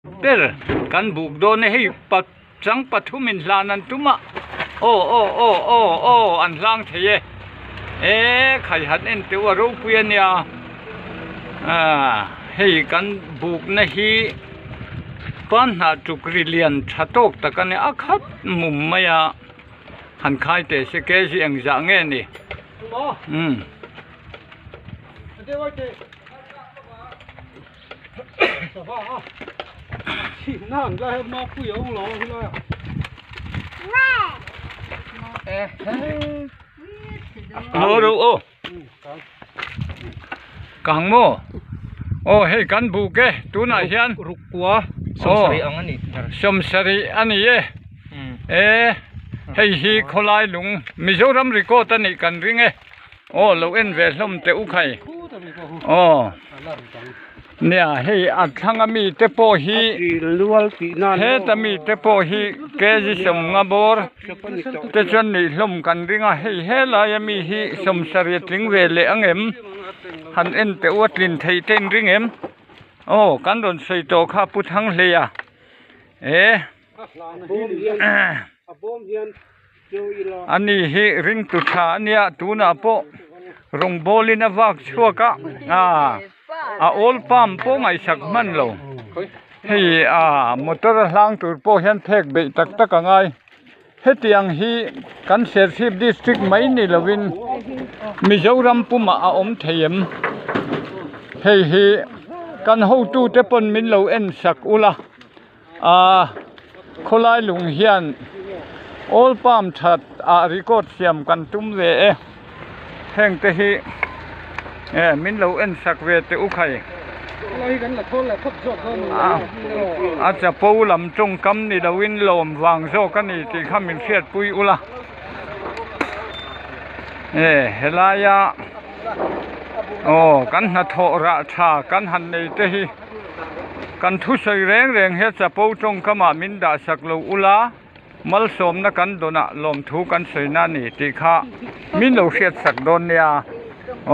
Ber kan buk dawn e hei pa chang pathum in hlan an tum a aw aw aw aw aw an hlang thei e e khai han en teuh a ropui a nia ah hei kan buk na hi pan hnah tuk ri lian tha tawk tak a nia a khat mum mai a han khai teh se kg engzah nge ni umm. Kang maw aw hei kan buk e tunah hian rukua sawmsarih ang a ni sawmsarih a ni e e hei hi khawlai lung Mizoram record a nih kan ring e. Aw lo en ve hlawm teh u khai aw nia hei a thlang ami te pawh hi heta mi te pawh hi kg sawmnga bawr te chuan nih hlawm kan ring a hei helai ami hi sawmsarih a tling ve leh ang em han en teh u a tlin theih te in ring em aw kan rawn sawi tawh kha pu Thanghleia e. Ani hi ringtu tha a nia tunah pawh rawngbawlin a vak chhuak a aaa a oil pump pawh ngaihsak hman lo hei aa motor a hlang tur pawh hian phek beih tak tak a ngai hetiang hi kan Serchhip district mai ni lovin Mizoram pumah a awm thei em hei hi kan hotute pawn min lo en sak ula. Aaa khawlai lung hian oil palm that ah record siam kan tum ve e heng te hi e min lo en sak ve teh u khai a chapo lam tawngkam ni lo in lawm vang zawk a ni tih kha min hriatpui ula e helaia aw kan hnathawh rah tha kan han nei te hi. Kan thusawi reng reng hian chapo tawngkamah min dahsak lo ula, malsawmna kan dawnah lawmthu kan sawi na a ni tih kha min lo hriatsak dawn nia.